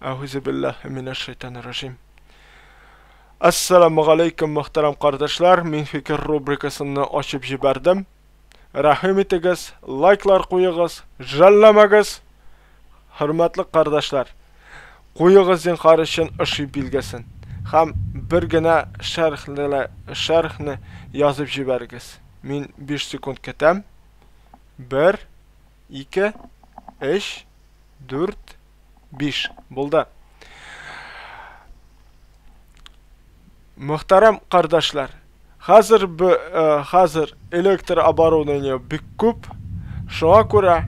Әгүзү биллаһи минәш шайтанир раҗим. Ассаламу галейкум, мөхтәрәм кардәшләр. Мин фикер рубрикасыны ачып җибәрдем. Рәхим итегез, лайклар куегыз, жәлләмәгез. Хөрмәтле кардәшләр, куегыз зинһар өчен оши билгесен һәм бер генә шәрхне, шәрхне язып җибәрегез. Мин 5 секунд көтәм. 1 2 3 4 5 булды. Мөхтәрәм кардәшләр, хәзер хәзер электр оборудование бик күп. Шуңа күрә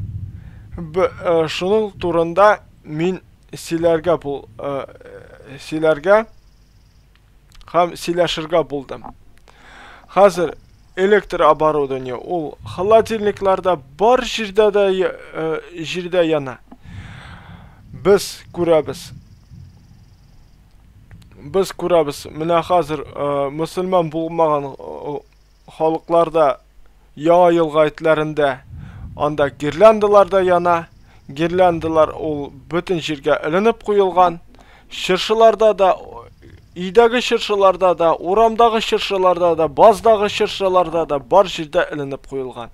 шуның турында мин сөйләргә бул сөйләргә һәм сөйләшергә булдым. Хәзер электр оборудование ул холодильникларда бар җирдә дә җирдә яна. Без күрәбез. Без күрәбез, менә хәзер мөселман булмаган халыкларда Яңа ел гаетләрендә анда гирляндалар да яна. Гирляндалар ул бөтен җиргә эленеп куелган. Чыршыларда да, өйдәге чыршыларда да, урамдагы чыршыларда да, баздагы чыршыларда да бар җирдә эленеп куелган.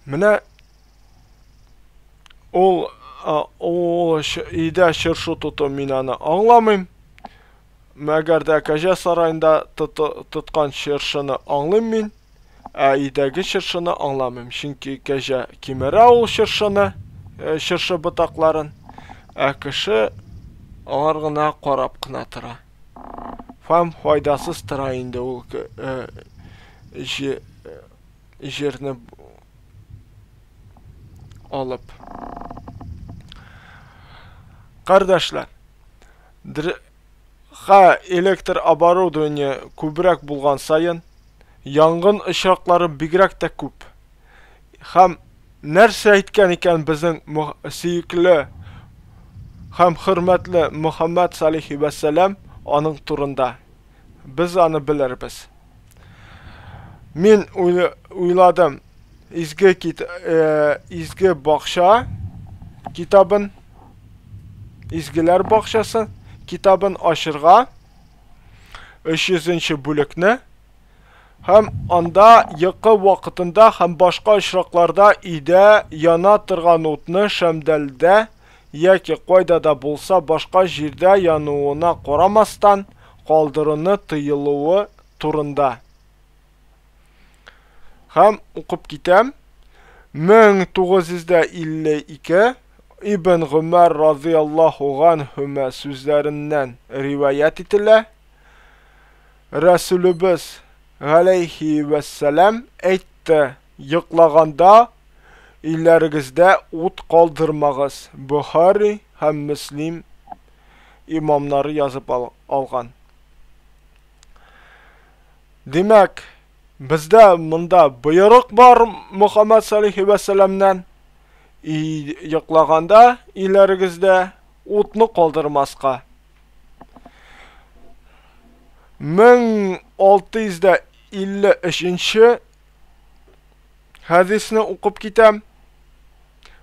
Менә ул ул өйдә чыршы тоту мин аны аңламыйм. Мәгәр дә кәҗә сараенда тоткан чыршыны аңлыйм мин, ә өйдәге чыршыны аңламыйм. Чөнки кәҗә кимерә ул чыршыны, чыршы ботакларын, ә кеше алар гына карап кына тора. Һәм файдасыз тора инде ул җирне алып. Кардәшләр, Ха электр оборудование күбрәк булган саен, янгын очраклары бигрәк тә күп. Һәм нәрсә әйткән икән безнең сөекле һәм хөрмәтле Мөхәммәд салихи вәссәлам аның турында? Без аны белербез. Мин уйладым, изге кит, изге бакча китабын, Изгеләр бакчасы китабын ачырга 300 нче бүлекне һәм анда йокы вакытында һәм башка очракларда өйдә яна торган утны шәмдәлдә яки кайда да булса башка җирдә януына карамастан калдыруны тыелуы турында. Һәм укып китәм. 1952 Ибн Гомәр разыяллаһу ганһүмә сүзләреннән риваять ителә. Рәсүлебез галәйһи вәссәлам әйтте, йоклаганда өйләрегездә ут калдырмагыз. Бохари һәм Мөслим имамнары язып алган. Димәк, бездә монда боерык бар Мөхәммәд саллихи вәссәламнән. Йоклаганда өйләрегездә утны калдырмаска. 1653 хәдисне укып китәм.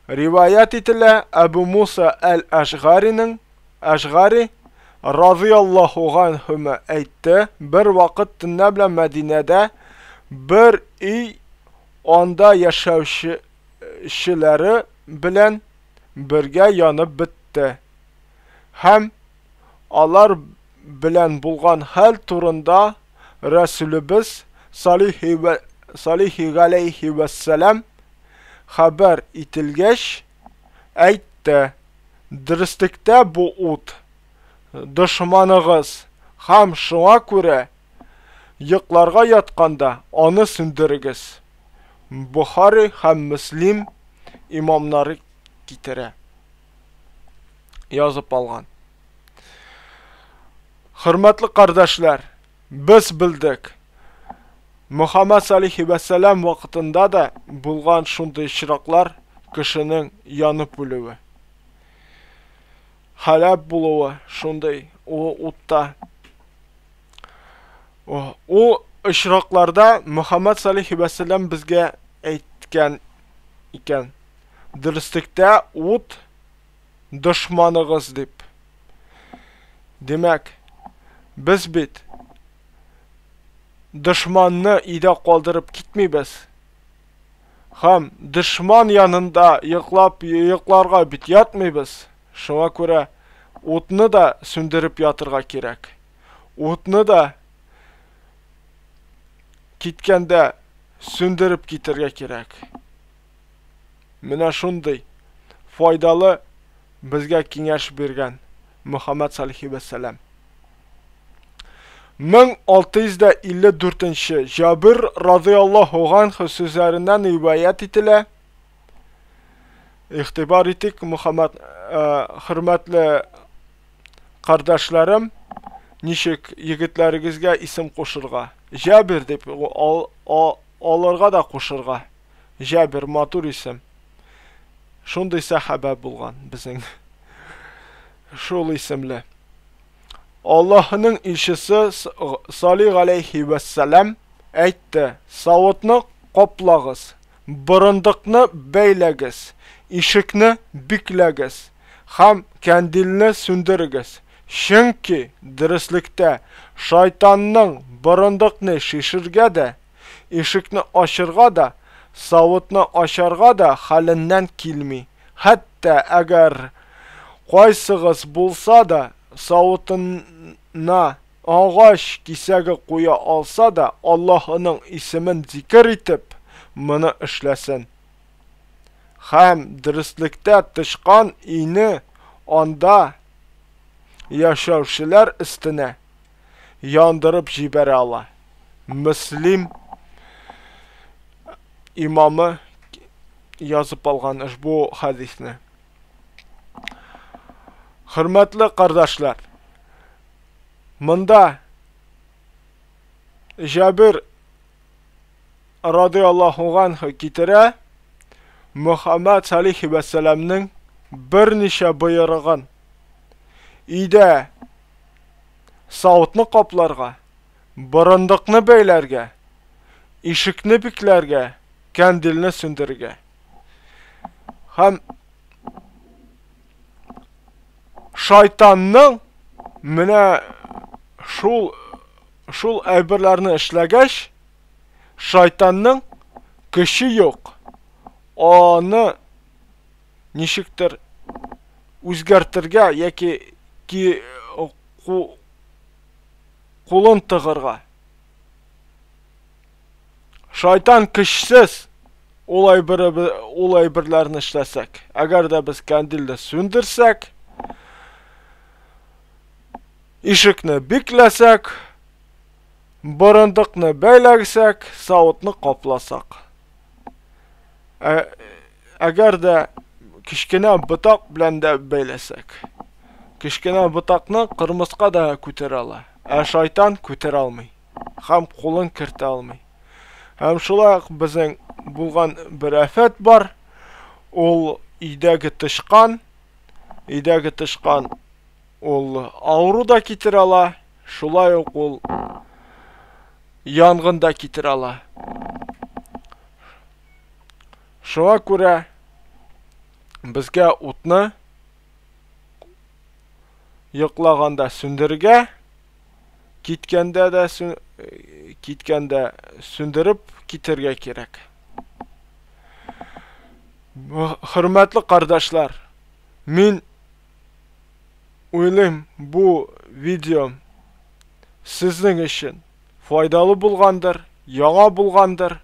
Риваять ителә Әбу Муса әл-Әшгариның Әшгари разыяллаһу ганһүмә әйтте, бер вакыт төнлә белән Мәдинәдә бер өй анда яшәүчеләре белән бергә янып бетте. Һәм алар белән булган хәл турында Рәсүлебез салихи вә салихи галәйһи вәссәлам хәбәр ителгәч, әйтте, Дөреслектә бу ут, дошманыгыз, һәм шуңа күрә йокларга ятканда аны сүндерегез. Бохари һәм Мөслим имамнары китерә. Язып алган. Хөрмәтле кардәшләр, без белдек. Мөхәммәд салихи вәссәлам вакытында да булган шундый очраклар, кешенең янып үлүе. Һәлак булуы шундый ул утта. Ул очракларда Мөхәммәд салихи вәссәлам безгә әйткән икән. Дөреслектә ут дошманыгыз дип. Димәк, без бит дошманны өйдә калдырып китмибез. Һәм дошман янында йоклап йокларга бит ятмыйбыз. Шуңа күрә утны да сүндереп ятырга кирәк. Утны да киткәндә сүндереп китәргә кирәк. Менә шундый файдалы безгә киңәш биргән Мөхәммәд салләһи вәссәлам. 1654 нче Җабир радыяллаһу ганһу сүзләреннән риваять ителә. Игътибар итик, Мөхәммәд, хөрмәтле кардәшләрем, ничек егетләрегезгә исем кушырга? Җабир дип алырга да кушырга. Җабир матур исем. Шундый сәхабә булган безнең. Шул исемле. Аллаһының илчесе Салих алейхи вәссәлам әйтте, савытны каплагыз, борындыкны бәйләгез, ишекне бикләгез һәм кәндилне сүндерегез. Чөнки, дөреслектә, шайтанның борындыкны шишергә дә, ишекне ачырга да, савытны ачарга да хәленнән килми. Хәтта әгәр кайсыгыз булса да савытына агач кисәге куя алса да, Аллаһының исемен зикер итеп, моны эшләсен. Һәм дөреслектә тычкан өйне анда яшәүчеләр өстенә яндырып җибәрә ала. Мөслим имамы язып алган ошбу хәдисне. Хөрмәтле кардәшләр, монда Җабир радиаллаһу ганһу китерә Мөхәммәд салихи вәссәламнең берничә боерыгын. Өйдә савытны капларга, борындыкны бәйләргә, ишекне бикләргә, кәндилне сүндерергә. Һәм шайтанның менә шул шул әйберләрне эшләгәч, шайтанның көче юк. Аны ничектер үзгәртергә яки ки, кулын тыгырга. Шайтан көчсез ул әйбер, ул әйберләрне эшләсәк. Әгәр дә без кәндилне сүндерсәк, ишекне бикләсәк, борындыкны бәйләсәк, савытны капласак. Ә, әгәр дә кечкенә ботак белән дә бәйләсәк. Кечкенә ботакны кырмыска да күтәрә ала, ә шайтан күтәрә алмый һәм кулын кертә алмый. Һәм шулай ук безнең булган бер афәт бар. Ул өйдәге тычкан, өйдәге тычкан ул авыру да китерә ала, шулай ук ул янгын да китерә ала. Шуңа күрә безгә утны йоклаганда сүндерергә, киткәндә дә киткәндә сүндереп китергә кирәк. Хөрмәтле кардәшләр, мин уйлыйм, бу видео сезнең өчен файдалы булгандыр, яңа булгандыр.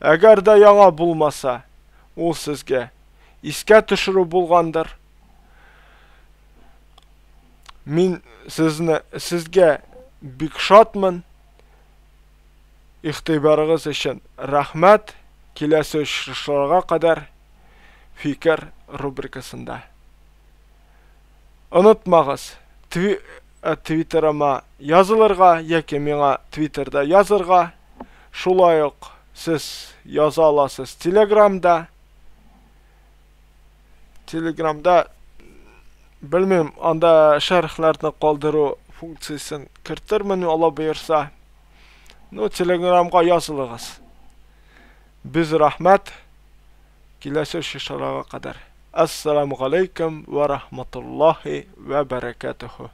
Әгәр дә яңа булмаса, ул сезгә искә төшерү булгандыр. Мин сезне сезгә бик шатмын. Игътибарыгыз өчен рәхмәт. Киләсе очрашуларга кадәр фикер рубрикасында. Онытмагыз, тви, твиттерыма язылырга яки миңа твиттерда язырга. Шулай ук сез яза аласыз Телеграмда. Телеграмда белмим, анда шәрехләрне калдыру функциясен кертермен, Алла боерса. Ну, Телеграмга язылыгыз. Без рәхмәт. Киләсе очрашуларга кадәр. Әссәламү галәйкем вә рахматуллаһи вә бәрәкәтүһү.